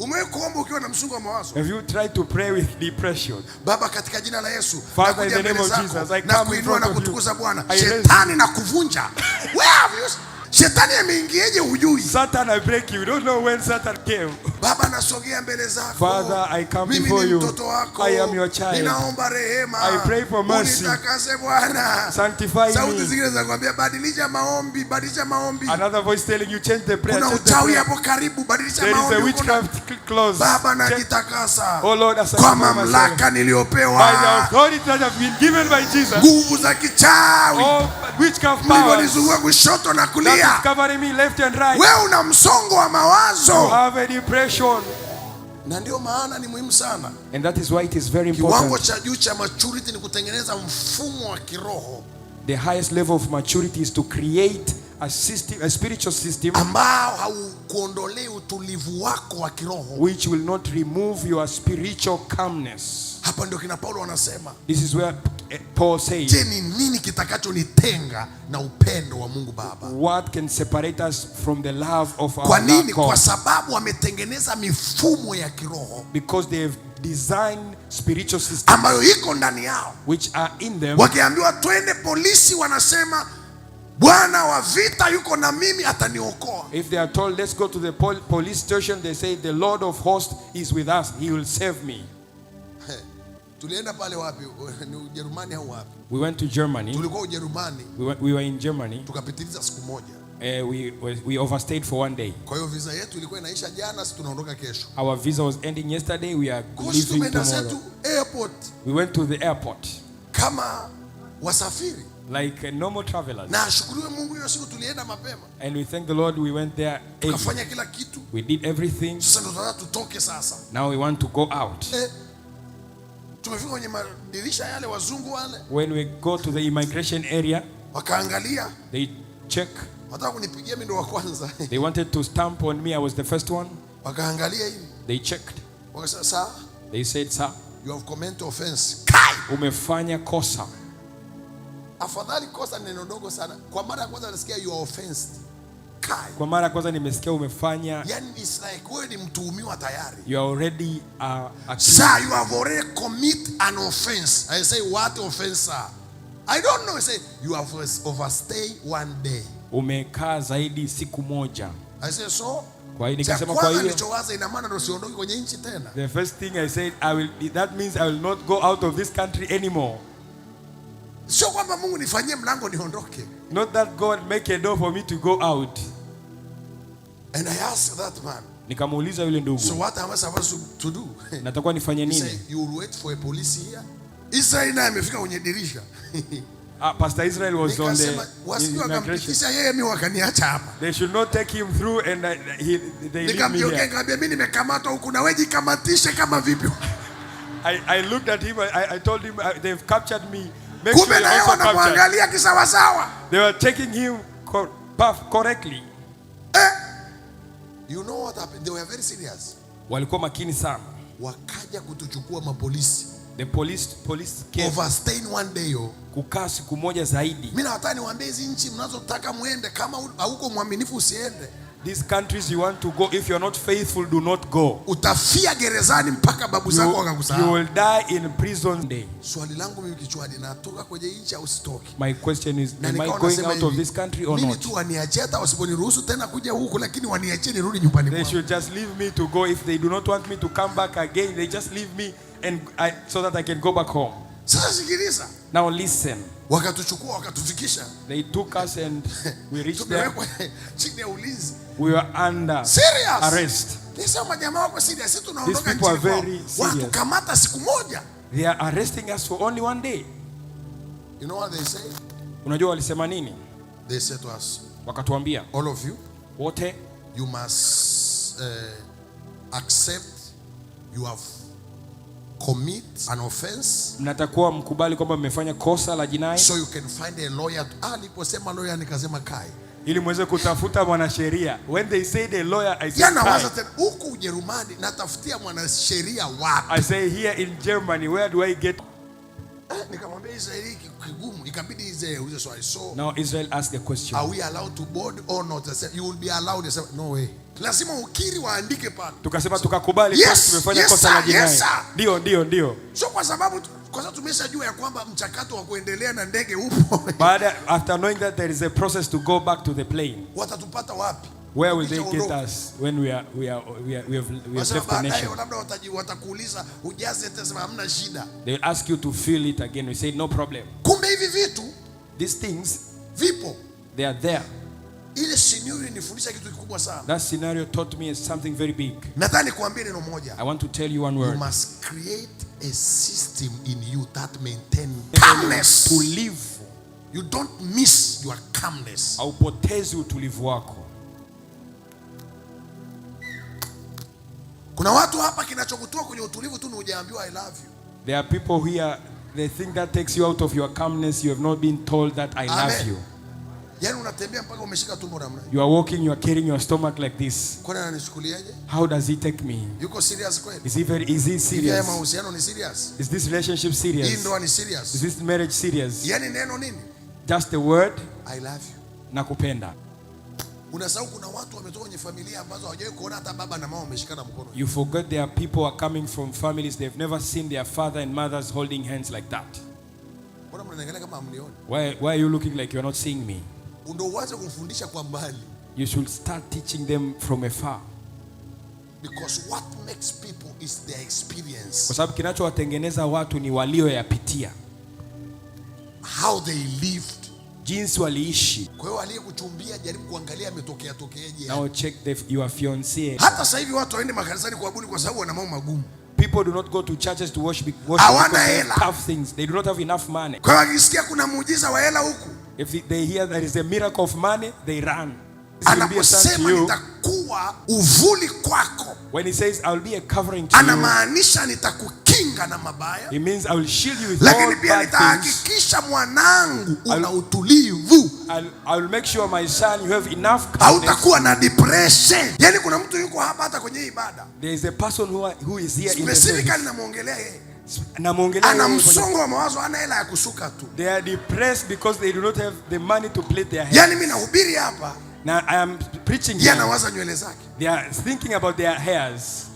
Umewahi kuomba ukiwa na msongo wa mawazo? Have you tried to pray with depression? Baba, katika jina la Yesu, Father, in nakuja the name mbele of zako Jesus, I na come in kuinua front na of you. kutukuza Bwana. I raise- Shetani na kuvunja. Where have you? Shetani ameingiaje hujui? Satan, I break you. You don't know when Satan came. Baba, nasogea mbele zako. Father, I come Mimi before ni you. mtoto wako. I am your child. Ninaomba rehema. I pray for mercy. Unitakase Bwana. Sanctify Sauti me. zingine zinakwambia badilisha maombi, badilisha maombi. Another voice telling you, change the prayer. Kuna Change the uchawi prayer. hapo karibu, badilisha There is a maombi. Kuna- witchcraft clause. Baba, Change- najitakasa Oh Lord, I kwa sanctify myself. mamlaka niliyopewa, By the authority that have been given by Jesus. nguvu za kichawi All witchcraft powers mlivyonizunguka kushoto na that kulia. is covering me left and right. Wewe una msongo wa You mawazo, have a depression. Na ndio maana ni muhimu sana. And that is why it is very Kiwango important. cha juu cha maturity ni kutengeneza mfumo wa kiroho The highest level of maturity is to create a system, a spiritual system, ambao haukuondolei utulivu wako wa kiroho. Which will not remove your spiritual calmness. Hapa ndio kina Paulo wanasema, This is where Paul says, je, ni nini kitakachonitenga na upendo wa Mungu Baba? "What can separate us from the love of our Kwa nini? God?" Kwa sababu wametengeneza mifumo ya kiroho Because they have designed spiritual systems ambayo iko ndani yao. Which are in them. Wakiambiwa twende polisi, wanasema Bwana wa vita yuko na mimi, ataniokoa. If they are told, "Let's go to the police station," they say, "The Lord of hosts is with us, he will save me." Tulienda pale wapi? Ni Ujerumani au wapi? We went to Germany. Tulikuwa Ujerumani, We were in Germany. Tukapitiliza siku moja. We overstayed for one day. Kwa hiyo visa yetu ilikuwa inaisha jana, si tunaondoka kesho. Our visa was ending yesterday. We are Kwa hiyo leaving tumeenda tomorrow. zetu airport We went to the airport kama wasafiri, like normal travelers. Na ashukuriwe Mungu, hiyo siku tulienda mapema, And we thank the Lord we went there early. Tukafanya kila kitu. We did everything. Sasa ndo tunataka tutoke sasa. Now we want to go out. Eh, tumefika kwenye madirisha yale, wazungu wale When we go to the immigration area, wakaangalia, they check. Wataka kunipigia mimi ndo wa kwanza. They wanted to stamp on me. I was the first one. Wakaangalia hivi, They checked. Wakasema, "Sir, They said, "Sir, you have committed offense." Kai! Umefanya kosa." Afadhali kosa ni neno dogo sana. Kwa mara ya kwanza nasikia "you are offensed." Kai. Kwa mara ya kwanza nimesikia umefanya. Yani it's like wewe ni mtuhumiwa tayari. You are already accused. "Sir, you have already commit an offense." I say, "What offense, sir? I don't know." I say, "You have overstay one day." Umekaa zaidi siku moja. I say, "So?" Kwa hiyo Cha nikasema, kwa kwanza hiyo nilichowaza, ina maana ndo siondoki kwenye nchi tena. The first thing I said, I will that means I will not go out of this country anymore. Sio kwamba Mungu nifanyie mlango niondoke. Not that God make a door for me to go out. And I asked that man, Nikamuuliza yule ndugu, "So what am I supposed to do?" Natakuwa nifanye He nini? said, "You will wait for a police here." Israel naye amefika kwenye dirisha. Ah, Pastor Israel was on the Nikasema wasije immigration. wakampitisha yeye, mimi wakaniacha hapa. They should not take him through and they leave me Nikamgeukia here. nikamwambia, mimi nimekamatwa huku na wewe jikamatishe kama vipi? I looked at him, I told him, "They've captured me. Make Kumbe sure na you're yeye also captured." wanamwangalia kisawasawa. They were taking him correctly. Eh? You know what happened? They were very serious. Walikuwa makini sana. Wakaja kutuchukua mapolisi. The police came. Overstaying one day yo. Kukaa siku moja zaidi. Mimi nataka niwaambie hizi nchi mnazotaka muende, kama hauko mwaminifu usiende. These countries you want to go, if you're not faithful, do not go. Utafia gerezani mpaka babu zako You wakakusahau. Will die in prison day. Swali langu mimi kichwani, natoka kwenye nchi au sitoki? My question is, Na am I nikawa going nasema out of hivi, this country or mimi not? tu waniachie hata wasiponiruhusu tena kuja huku, lakini waniachie nirudi nyumbani They kwangu. should just leave me to go. If they do not want me to come back again, they just leave me so that I can go back home. Sasa sikiliza, Now listen. Wakatuchukua wakatufikisha, They took us and we reached there. Tumewekwa chini ya ulinzi. We were under Serious. Arrest. Nisema majamaa wako serious, sisi tunaondoka These people are nchini kwao. very serious. Wanatukamata siku moja. They are arresting us for only one day. You know what they say? Unajua walisema nini? They said to us, Wakatuambia, "All of you, wote you must accept you have commit an offense mnatakuwa mkubali kwamba mmefanya kosa la jinai so you can find a lawyer." Ah, aliposema lawyer nikasema kai. Ili muweze kutafuta mwanasheria. When they say the lawyer, I say Yana waza kai. tena huku Ujerumani natafutia mwanasheria wapi? I say, "Here in Germany, where do I get?" Eh, nikamwambia Israeli kigumu, ikabidi Israeli aulize swali. "So Now Israel asked the question. are we allowed to board or not?" I said, "You will be allowed." I said, "No way." Lazima ukiri, waandike pale. Tukasema tukakubali Yes, kweli tumefanya yes, kosa la sir, jinai. yes, sir. Ndio, ndio, ndio. Sio kwa sababu tumeshajua ya kwamba mchakato wa kuendelea na ndege upo. Baada, after knowing that there is a process to go back to the plane, Watatupata wapi? where will they get Tukishaondoka. us when we are we are we are, we have, we have Wasema left the baadaye nation? labda watakuuliza ujaze tena, sema hamna shida. They will ask you to fill it again. We say no problem. Kumbe hivi vitu These things, vipo. they are there. Ile scenario inifundisha kitu kikubwa sana. That scenario taught me something very big. Nadhani kuambia neno moja. I want to tell you one You word. must create a system in you that maintain calmness. Tulivu. You don't miss your calmness. Haupotezi utulivu wako. Kuna watu hapa kinachokutoa kwenye utulivu tu ni hujaambiwa I love you. There are people here, they think that takes you out of your calmness. You have not been told that I love Amen. you. Yaani unatembea mpaka umeshika tumbo namna hii. You are walking, you are carrying your stomach like this. Kwani ananichukuliaje? How does he take me? Yuko serious kweli? Is he Hivi haya serious? mahusiano ni serious? Is this relationship Hii serious? ndoa ni Is serious? this marriage serious? Yaani neno nini? Just the word, I love you. nakupenda. Unasahau kuna watu wametoka kwenye familia ambazo hawajawahi kuona hata baba na mama wameshikana mkono. You forget there are people who are coming from families they've never seen their father and mothers holding hands like that. Mbona mnaniangalia kama hamnioni? Why are you looking like you're not seeing me? Ndio uanze kumfundisha kwa mbali. You should start teaching them from afar. Because what makes people is their experience. Kwa sababu kinachowatengeneza watu ni walioyapitia, How they lived. Jinsi waliishi. Kwa hiyo aliyekuchumbia jaribu kuangalia ametokea tokeaje. Now check your fiancé. Hata sasa hivi watu waende makanisani kuabudu kwa sababu wana mambo magumu. People do not go to churches to worship Hawana because they have hela. tough things. They do not have enough money. Kwa hiyo akisikia kuna muujiza wa hela huku, If they hear there is a miracle of money, they run. This will be a sign to anaposema you. Nitakuwa uvuli kwako, When he says, I will be a covering to you, anamaanisha nitakukinga na mabaya, it means I will shield you with lakini all pia bad things. nitahakikisha mwanangu una utulivu, I will make sure, my son, you have enough calmness. Hautakuwa na depression. Yaani kuna mtu yuko hapa hata kwenye ibada, There is a person who is here in the specifically service. namwongelea yeye, Namwongelea ana yeye kwenye- msongo wa mawazo, ana hela ya kusuka tu. They are depressed because they do not have the money to plait their hair. Yaani mimi nahubiri hapa, Now I am preaching yeye here. anawaza nywele zake. They are thinking about their hairs.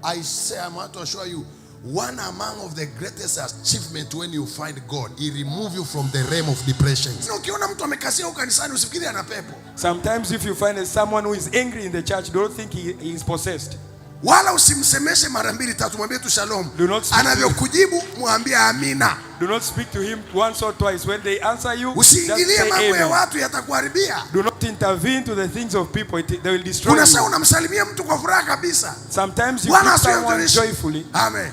I say, I'm want to assure you, one among of the greatest achievement when you find God, He remove you from the realm of depression. Na ukiona mtu amekazia huko kanisani usifikiri ana pepo. Sometimes if you find someone who is angry in the church, don't think he is possessed. Wala usimsemeshe mara mbili tatu, mwambie tu shalom. Do not speak. Anavyokujibu mwambie amina. Do not speak to him once or twice. When they answer you, just Usiingilie say mambo ya amen. Watu yatakuharibia. Do not intervene to the things of people. They will destroy Kuna saa you. unamsalimia mtu kwa furaha kabisa. Sometimes you Bwana greet asifiwe someone mtumishi. joyfully. Amen.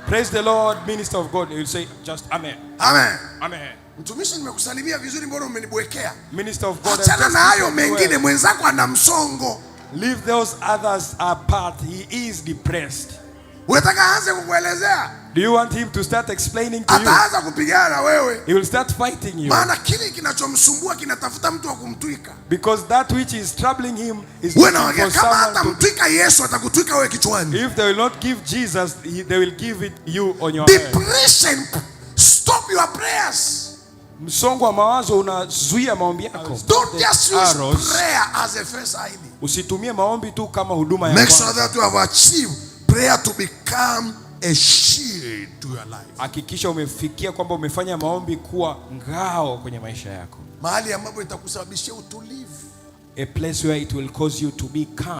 Praise the Lord, minister of God. He will say just amen. Amen. Amen. Mtumishi, nimekusalimia vizuri, mbona umenibwekea? Minister of God, I've Achana just na hayo greeted you mengine, well. mwenzako ana msongo. Leave those others apart. He is depressed. Unataka aanze kukuelezea? Do you want him to start explaining to you? Ataanza kupigana na wewe, He will start fighting you. maana kile kinachomsumbua kinatafuta mtu wa kumtwika. Because that which is troubling him is Wewe looking naongea for kama someone to. hatamtwika Yesu atakutwika wewe kichwani. If they will not give Jesus, they will give it you on your head. Depression stop your prayers. Msongo wa mawazo unazuia maombi yako. Don't just use Arrows. prayer as a first aid. Usitumie maombi tu kama huduma ya Make sure kwanza. that you have achieved prayer to become a shield to your life. Hakikisha umefikia kwamba umefanya maombi kuwa ngao kwenye maisha yako. Mahali ambapo itakusababishia utulivu. A place where it will cause you to be calm.